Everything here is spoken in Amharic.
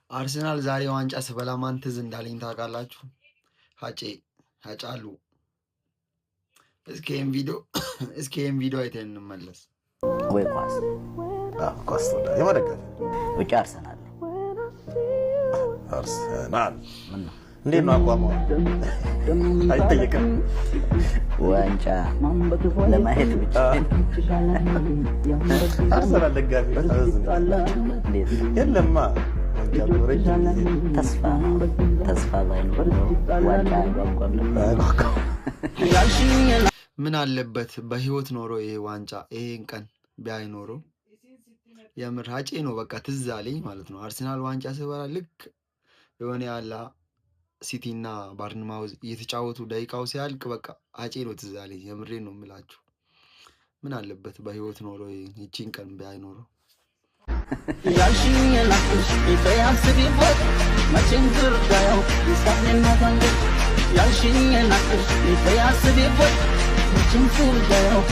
አርሰናል ዛሬ ዋንጫ ስበላ ማን ትዝ እንዳለኝ ታውቃላችሁ? ሀጬ ሀጫሉ። እስኪ ይሄን ቪዲዮ አይተን እንመለስ። ወይ ኳስ? ኳስ ትወዳለህ? የማን? ውጭ አርሰናል። አርሰናል እንዴት ነው አቋሙ? አይጠየቅም። ዋንጫ ለማየት ብቻ። አርሰናል ደጋፊ እንዴት ነው? የለማ፣ ዋንጫ ረጅም ጊዜ። ተስፋ ተስፋ ባይኖር ኖሮ ዋንጫ አይጓጓም ነበር። ምን አለበት በህይወት ኖሮ ይሄ ዋንጫ ይሄን ቀን ቢያይ ኖሮ። የምር ሀጬ ነው በቃ ትዝ አለኝ ማለት ነው። አርሰናል ዋንጫ ስበላ ልክ የሆነ ያላ ሲቲ እና ባርንማውዝ እየተጫወቱ ደቂቃው ሲያልቅ በቃ ሀጬ ነው ትዝ አለኝ። የምሬን ነው የምላችሁ። ምን አለበት በህይወት ኖሮ ይቺን ቀን ቢያይ ኖሮ። ያልሽኝ ናፍቅሽ አስቢበት፣ መቼም ግርዳየው ያልሽኝ ናፍቅሽ አስቢበት፣ መቼም ግርዳየው።